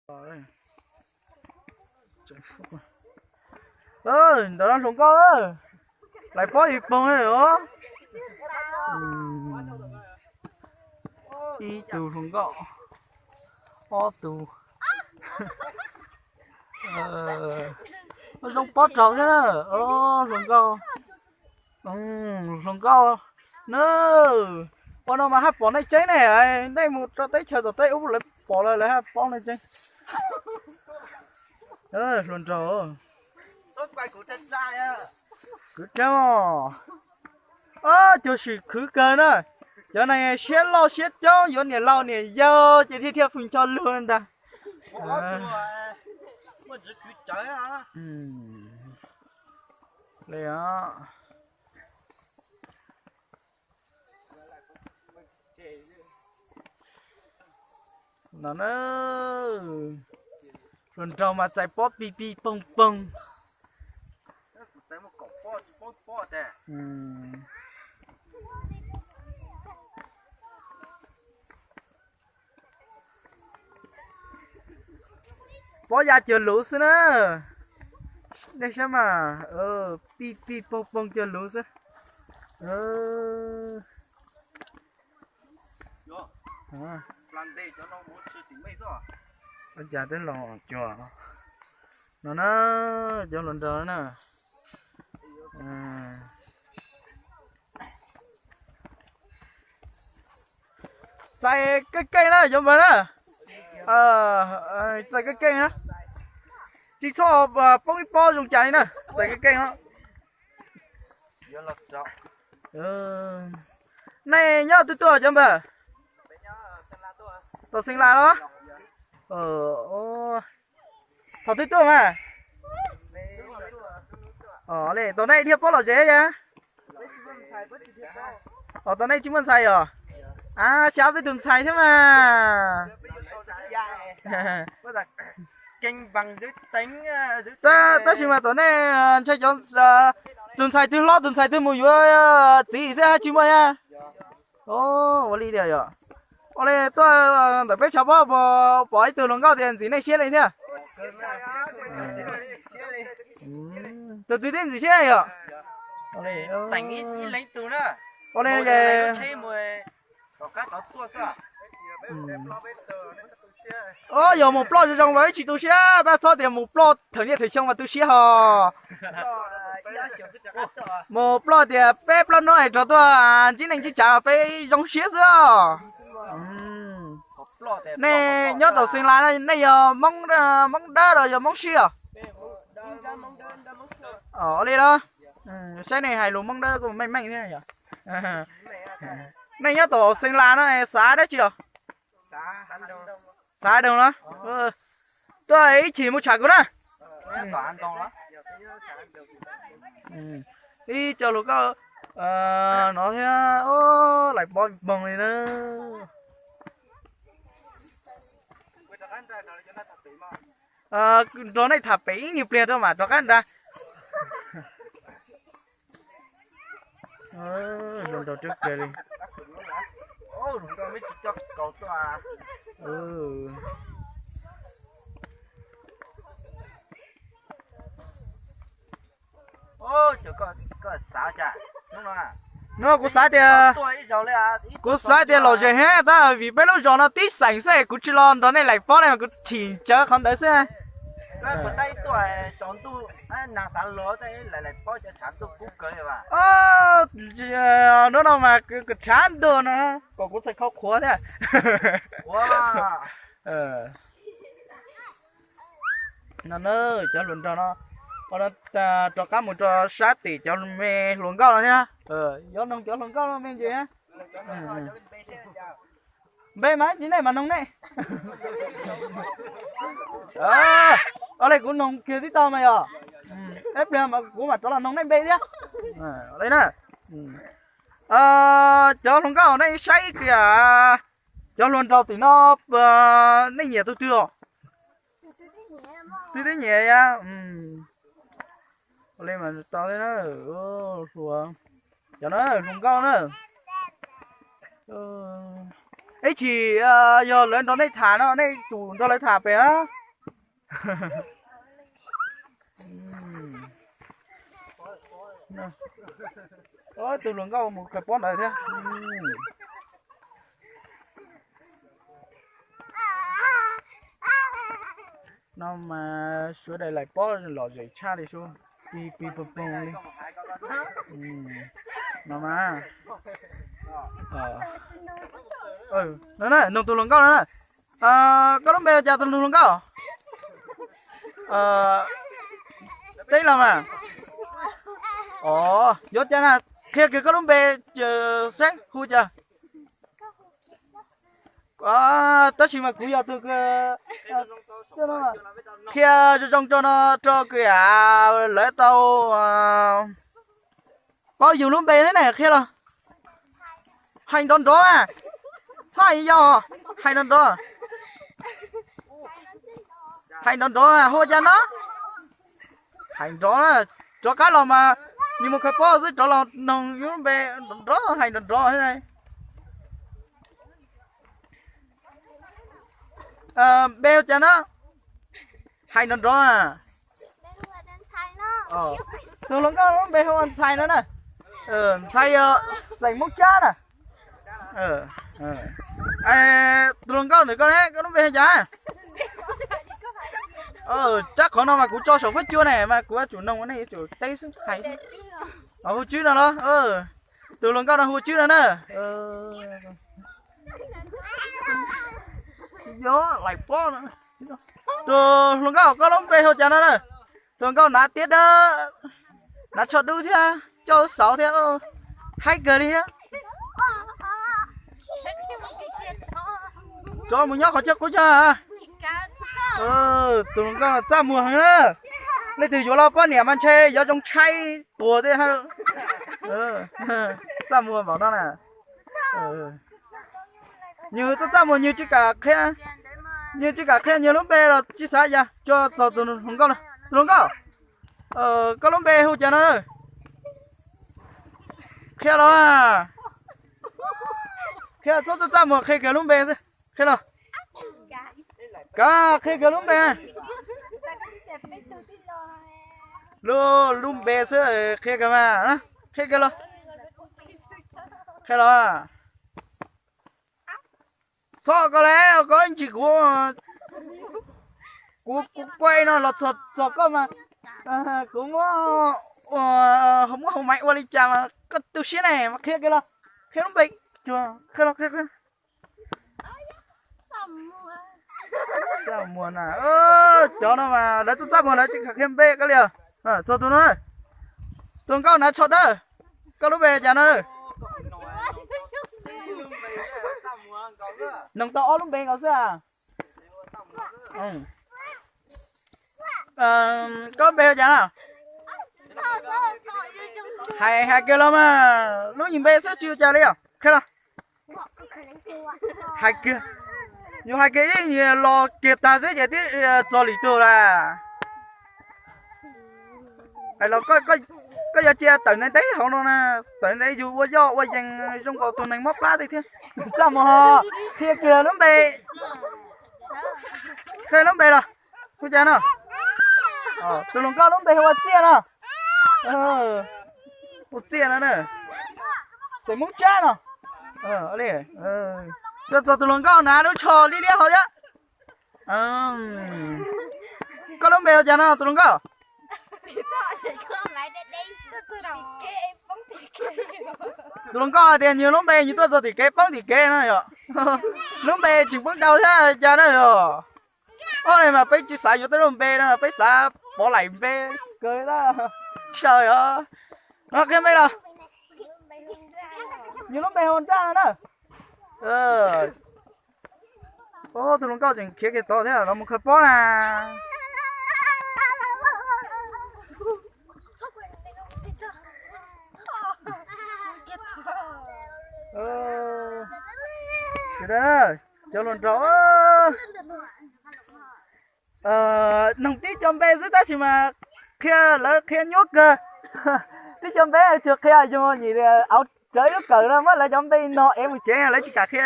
Ntawm no hluas nkauj, lawv pob ib poog os. Ib tug hluas nkauj, ob tug. Zoo pob rau thiab na. Hluas nkauj, hluas nkauj na. Ua no mas haj pom nej tseeb ne, nej mus rau teb chaws tom teb ub lawv pom lawv haj paub nej tseeb. Hluas nraug, khwv dlab, cov sim khwv kawg na. Cov no siab loj siab coob, yuav niam laus niam yau ces thiaj thiaj pheej coj luag ntag. Li os. No na, hluas nraug mas txais pob pig pig poog poog. Pob ya cuag luv xwb na. Nej saib mas, pij pij poog poog cuag luv xwb. Cas twb los cuag no na, cov hluas nraug na. Txais keej keej na cov npawg na. Txais keej keej na. Tsis txhob poob ib pob zoo cas li na, txais keej keej os. Nej nyob twg tuaj cov npawg? Tom Xeev Las los? Thaum twg tuaj mas? Tom nej dhia pob lom zem yog? Tom nej tsis muaj ntxhais yog? A, xyov peb tus ntxhais thiab mas. Tab sis mas tom nej ntshai cov, tus ntxhais twg hlob tus ntxhais twg mus yuav txiv xwb tsis muaj a? Ua li tiag yog. Ua li tuaj ntawm peb tshav pob pom ib tug hluas nkauj tias ntxim nej siab li thiab. Tus twg thiaj ntxim siab yog? Ua li, o, yog mus ploj zoo zoo mas tsis tu siab, tab txhob tias mus ploj thawm niaj thawm xyoo mas tu siab hos. Mus ploj tias peb plaub hnub es rov tuaj ntsib neej ntsib tsav peb zoo siab xwb os. Nej nyob tom Xeev Las no nej yog Hmoob Dawb los yog Hmoob Sib os? Ua li los, saib nej hais lus Hmoob Dawb kuj meej meej thiab yog. Nej nyob tom Xeev Las no xav dab tsi los? Xav Doog los? Tuaj ib chim mus tsham kuv na. Ib co hluas nkauj no thiab, lais pob poog li na. Nrog nej tham pem ib nyuag pliag rau mam rov qab nrad. Zoo nraug twb kawg li. Hnub no kuv xav tias, kuv xav tias lom zem heev tab vim peb lub zos no tib xeem xwb kuv tsis los nrog nej lais pob li mas kuv chim tsawv qhov ntawd xwb. Hnub no mas kuv tshav ntuj no kom kuv txhais kho qhuav thiab. No na, cov hluas nraug no, rov qab mus rau sab tim cov me hluas nkauj no thiab. Yuav noog cov hluas nkauj no me ntsis. Npe mas tsis nej mas noog nej. Ua li kuv noog kiag tib tau mas yog, ib pliag kuv mam rov los noog nej npe thiab. Li na, cov hluas nkauj nej saib kiag, cov hluas nraug tim no nej nyiam tus twg os? Twb tib nyiam yog. Ua li mas tau thiab na, hluas, cov no hluas nkauj na. Ib chim yog lawv nrog nej tham no nej tsum nrog lawv tham pem a. Tus hluas nkauj mus khaws pob ntawd thiab. No mas sawv daws laim pob lom zem tshaj li sub, pi pi pog pog li. No mas, no na, nug tus hluas nkauj no na. Koj lub npe ua cas tus hluas nkauj? Teb los mas. Os, yuav cas na, qhia kiag koj lub npe saib hu cas. Tab sis mas kuv yog tus qhia zoo zoo rau no rau kws lawv tau paub yus lub npe ne, qhia los. Hais nrov nrov, txhob hais yau, hais nrov nrov. Hais nrov nrov, hu cas no? Hais nrov, rov qab los mas, nws mus khaws pob xwb rov los noog yus lub npe nrov nrov, hais nrov nrov thiab. Npe hu cas no? Hais nrov nrov. Tus hluas nkauj lub npe hu ua Ntxhais no na. Ntxhais yog xeem Hmoob Tsab na. Tus hluas nkauj ntawm koj ne, koj lub npe hu cas? Tsab qhov no mas kuv tso saum huab cua ne mas kuv yuav tsum noog nej yuav tsum teb xwb hais. Hu Tswb no los? Tus hluas nkauj no hu Tswb no na. Tus hluas nkauj, koj lub npe hu cas no na? Tus hluas nkauj hnav tiab dawb, hnav tsho dub thiab, coj lub xauv thiab, haib kawg li thiab. Rov mus nyob qhov chaw qub tshaj. Tus hluas nkauj txaj muag heev na. Leej twg yuav los poj niam mas ntshe yuav zoo tshaib tuag thiab. Txaj muag npaum no na. Nws txaj txaj muag, nws tsis kam qhia, nws tsis kam qhia nws lub npe los tsis xav ya tso txog tus hluas nkauj no. Tus hluas nkauj, koj lub npe hu cas no? Qhia los. Qhia, txhob txaj txaj muag, qhia kiag lub npe xwb. Qhia los. Kav qhia kiag lub npe. Lub, lub npe xwb, qhia kiag mas. Qhia kiag los. Qhia los. Txhob koj le, koj ntsis kuv, kuv, kuv quaj no los txog, txog koj mas kuv muab, muab hauv maiv ua li cas mas koj tu siab ne, mas qhia kiag los, qhia lub npe, qhia los, qhia, qhia. Txaj muag na, cov no mas lawv txaj txaj muag lawv tsis kam qhia npe koj li os. Txog tus no, tus nkauj hnav tsho dawb, koj lub npe cas no? Noog tau ob lub npe nkaus xwb a. Koj lub npe hu cas no? Hais, hais kiag los mas, lub nyuag npe xwb tsis ua cas li os, qhia los. Hais kiag, yus hais kiag ib nyuag los kiag tag xwb ces twb txog lwm tus lawm. Hais los koj yuav cia tawm ntev ntev hauv no na, tawm ntev yus ua yoj ua yees zoo nkaus tus neeg mob plab tej thiab. Txaj muag, qhia kiag lub npe, qhia lub npe los, hu cas no? Tus hluas nkauj lub npe hu ua Txiaj no. Hu Txiaj no na. Xeem Hmoob Tsab no. Txog, txog tus hluas nkauj hnav lub tsho liab liab hauv thiab. Koj lub npe hu cas no tus hluas nkauj? Tus hluas nkauj hais tias nws lub npe nws tuaj txog tim kev poob tim kev no yom. Lub npe tseem poob ntau thiab cas na yom. Ob leeg mas peb tsis xav yuav tej lub npe no, peb xav pov laim npe kawg na. Tsis yog, no qhia npe los. Nws lub npe hu Nraj no na. Tus hluas nkauj tseem khiav kiag tod thiab los mus khaws pob na. Cov hluas nraug, noog tib co npe xwb tab sis mas qhia, lawv qhia nyuaj kawg. Tib co npe tsuas qhia yus nyuam qhuav Tsawv lub kawm no muab lawv cov npe no ev mus tsev lawv tsis kam qhia.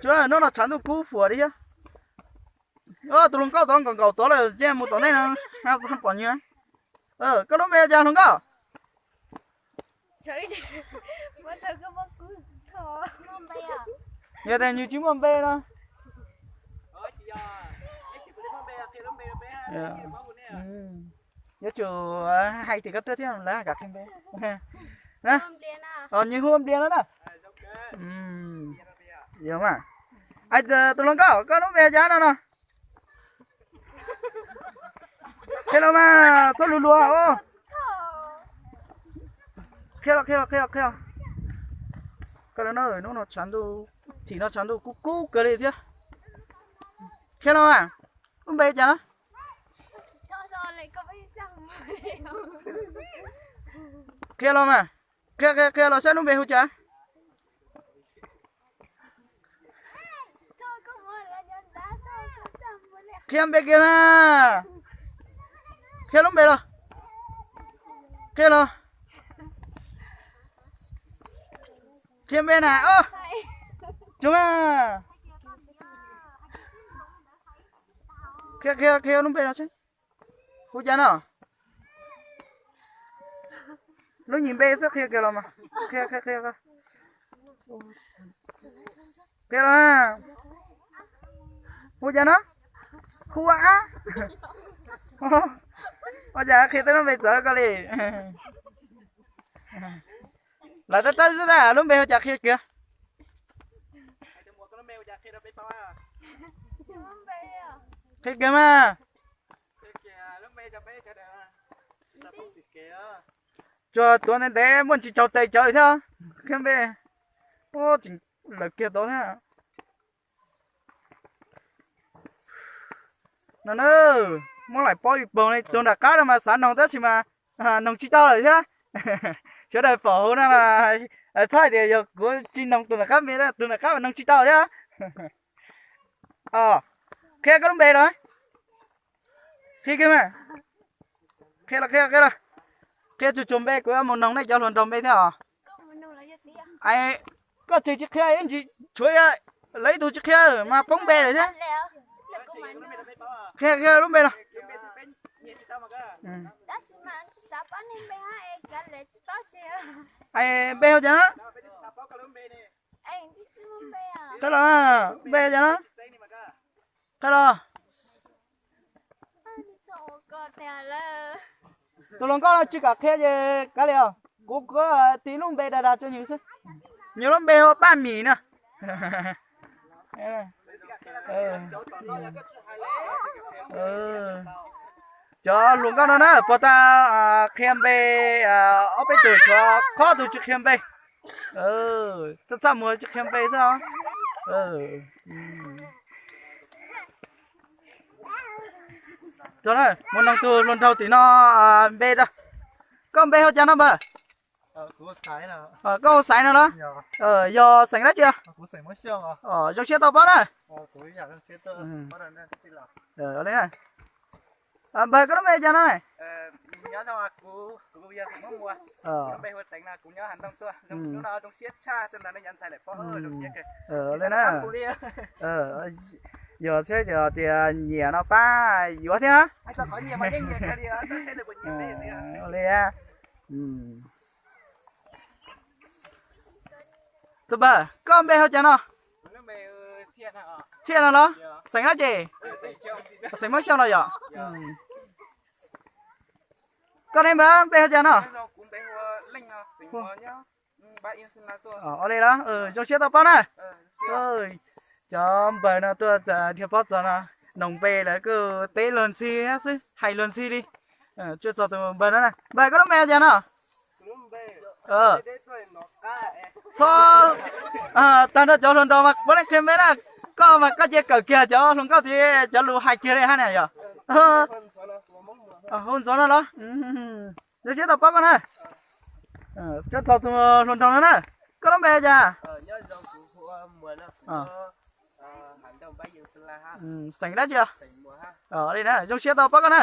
Tsuav hnub no tshav ntuj kub fuam li thiab. Tus hluas nkauj tod nkaum nkaum tod lawm, cia mus tom ntej no pom nws. Koj lub npe ua cas hluas nkauj? Yog tias nws tsis muaj npe no, yuav tsum hais tias koj tuaj thiab lawv kam qhia npe. Nws hu ua Nplias no na. Tus hluas nkauj, koj lub npe ua cas no no? Qhia los mas, txhob luag luag. Qhia los, qhia los, qhia los, qhia los. Koj lub no, hnub no tshav ntuj, thim no tshav ntuj kub kub kawg li thiab. Qhia los mas, lub npe cas na? Qhia los mas, qhia, qhia, qhia los saib lub npe hu cas. Qhia npe kiag na. Qhia lub npe los. Qhia los. Qhia npe na. Tsuav. Qhia, qhia, qhia lub npe no seb. Hu cas no? Lub nyuag npe xwb, qhia kiag los mas. Qhia, qhia, qhia. Qhia los. Hu cas no? Hu ua Ab. Ua cas qhia tej lub npe txawv koj li. Lawv tab tab xwb tab, lub npe hu cas qhia kiag. Qhia kiag mas. Tsuas tuav ntev ntev muaj ntsis tsaug tes tsawv thiab. Qhia npe. Tseem lawm kiag tod thiab. No na, muab laim pob ib poog li, tus nram qab no mas xav noog tab sis mas noog tsis tau lawm thiab. Sawv daws pom hauv no, txhob hais tias yog kuv tsis noog tus nram qab me, tus nram qab mas noog tsis tau thiab. Qhia koj lub npe los. Qhia kiag mas. Qhia los, qhia los, qhia los. Qhia tsuag tsuag npe, kuv yuav mus noog nej cov hluas nraug npe thiab os. Koj tsis, tsis qhia ib ntsis tshuav lawv ib tug tsis qhia mas poob npe lawm thiab. Qhia, qhia lub npe los. Npe hu cas na? Qhia los, npe hu cas na? Qhia los. Tus hluas nkauj no tsis kam qhia ces kav liam os, kuv, kuv tis lub npe dag dag rau nws xwb. Nws lub npe hu Paj Mim na. Cov hluas nkauj no na, puag ta qhia npe ob peb tug, tshuav qhov tug tsis qhia npe. Txaj txaj muag tsis qhia npe xwb os. Mus noog tus hluas nraug tim no npe tau. Koj npe hu cas no npawg? Koj hu Xaiv no los? Yog xeem dab tsi? Zoo siab tau paub na. Npawg, koj lub npe cas no? Li na. Yog thiab, yog tias nyiam no pab yuav thiab. Li. Tus npawg, koj npe hu cas no? Txhiaj no los? Xeem dab tsi? Xeem Hmoob Xyooj los yom? Koj ne npawg, npe hu cas no? Ua li los, zoo siab tau paub na. Cov npawg no tuaj dhia pob txog no, noog npe lawv kuj teb luag ntxhi xwb, hais luag ntxhi li. Tsuas txog tus npawg no na. Npawg, koj lub npe hu cas no? Txhob tag nrho cov hluas nraug mas puav leej qhia npe na. Koj mas koj cia kawm kiag cov hluas nkauj thiab cov lus hais kiag li hab na yom. Hu Ntxoov no los? Zoo siab tau paub koj na. Tsuas txog tus hluas nraug no na. Koj lub npe cas? Xeem dab tsi? Li na, zoo siab tau paub koj na.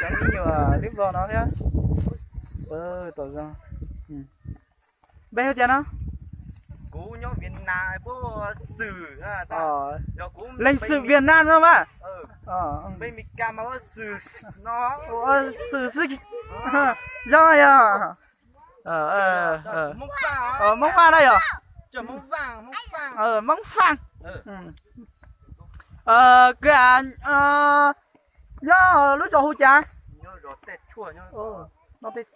Cov me nyuam lub vog no thiab. Tau zoo. Npe hu cas no? Leej xwm Việt Nam no mas. Xwm xwb. Yog yog. Moob Vaj na yog. Moob Vaj. Kws nyob lub zos hu cas?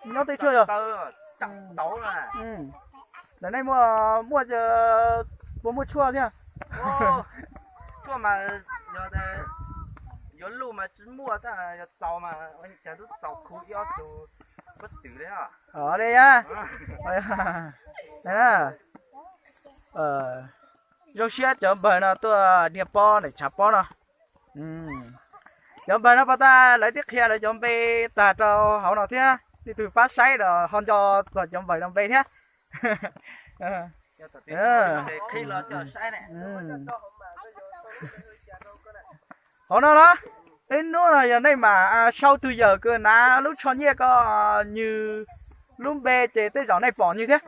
Nyob tej tshuaj yog. Ntawm nej muaj, muaj, puas muaj tshuaj thiab? Tshuaj mas yog, yuav luj mas tsis muaj, tab yog txaus mas cas tub txaus khu ib ob tug pob tw li. Os, li a. Zoo siab cov npawg no tuaj nias pob ntawm tshav pob no. Cov npawg no pas tas lawv twb qhia lawv cov npe tag rau hauv no thiab, leej twg pab saib los ho nco txog cov npawg no npe thiab. Hauv no los, ib hnub no yog nej mam sau tus yawm kws hnav lub tsho nyiaj ko nws lub npe ces tej zaum nej pom nws thiab,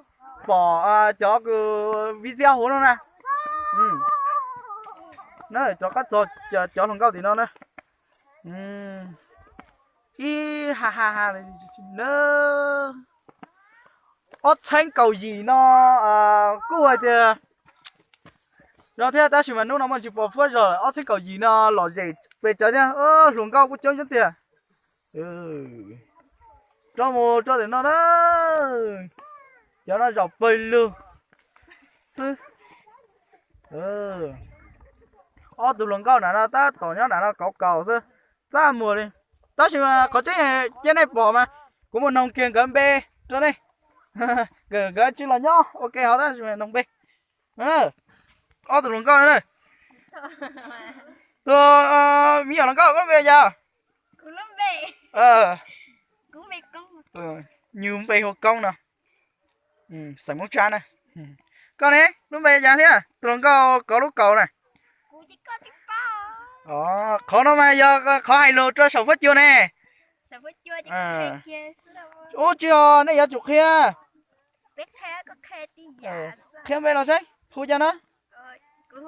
pom cov kws viv ntshiab huv no na. Rov qab txog cov hluas nkauj tim no na. Ib ha ha ha, ob txheeb kaum yim no kuj hais tias no thiab, tab sis mas hnub no muaj ntsis pos fuab zog, ob txheeb kaum yim no lom zem pes tsawv thiab, hluas nkauj kuj coob coob tiag. Rov mus rau tim no na, cov no zaum pawg lug xwb. Ob tug hluas nkauj nram no tab tom nyob nram no kauv kaus xwb, txaj muag li. Tab sis mas qhov tseeb cia nej pom mas kuv mus noog kiag nkawd npe rau nej. Nkawd tsis los nyob ua ke hov tab sis mas noog npe. Ob tug hluas nkauj na. Tus me nyuam hluas nkauj koj lub npe yog? Nws npe hu Koob no, xeem Hmoob Tsab na. Koj ne, lub npe yog thiab? Tus hluas nkauj kauv lub kaus na. Qhov no mas yog qhov hais lus rau saum fuab cua ne. Ub, tsis yog, nej yuav tsum qhia. Qhia npe los saib hu cas no. Nws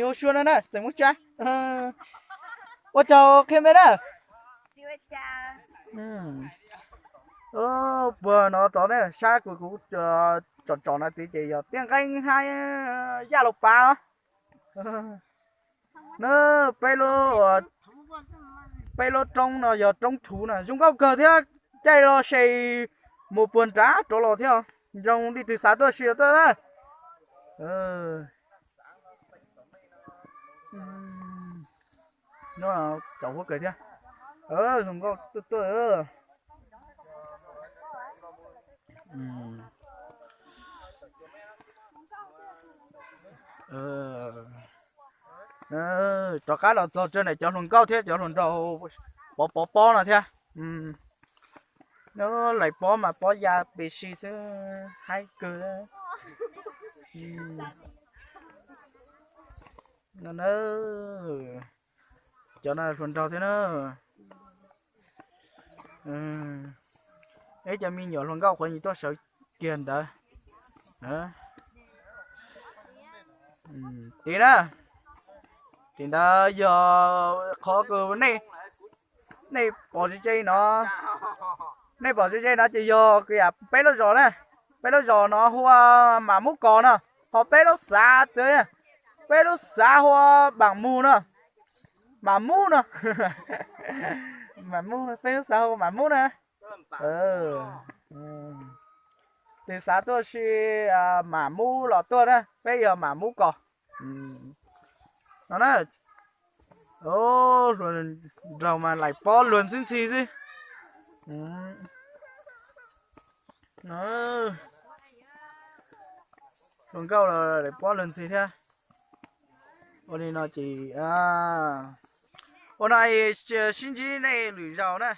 hu Sua no na, xeem Hmoob Tsab. Ua tsaug qhia npe na. Puag no rov ne, sab kuv kuv tsom tsom no tid ces yog Tiaj Nqeeb hab Yaj Laus Pav os. Na, peb lub, peb lub roob no yog roob thuv na, zoo nkauj kawg thiab, caij los se mus puag nrad rov los thiab, zoo li twg xav tuaj si los tuaj na. Cov huab kawg thiab, zoo nkauj tuaj tuaj. Rov qab los txog tsev ntawm cov hluas nkauj thiab cov hluas nraug pov pov pob no thiab. Laim pob mas pob ya pes si xwb, haib kawg. No na, cov no hluas nraug thiab na. Ib cov me nyuam hluas nkauj qhuav nyuam tuaj sawv kiag ntawd. Tim na, tim ntawd yog qhov kws nej pom ze ze no, nej pom ze ze no ces yog kws yam peb lub zos na, peb lub zos no hu ua Mam Mub Kos no, ho peb lub xav, peb lub xav hu ua Mam Mus no, Mam Mub no, Mam Mub, peb lub xav hu Mam Mub na. Tus xav tuaj si Mam Mub los tuaj na, peb yog Mam Mub Kos no na. Hluas nraug mas laim pob luag ntxhi ntxhi xwb. No, Hluas nkauj los lawv pob lug ntxhi thiab. Ua li no ces, ua no sib ntsib nej lwm zaus na.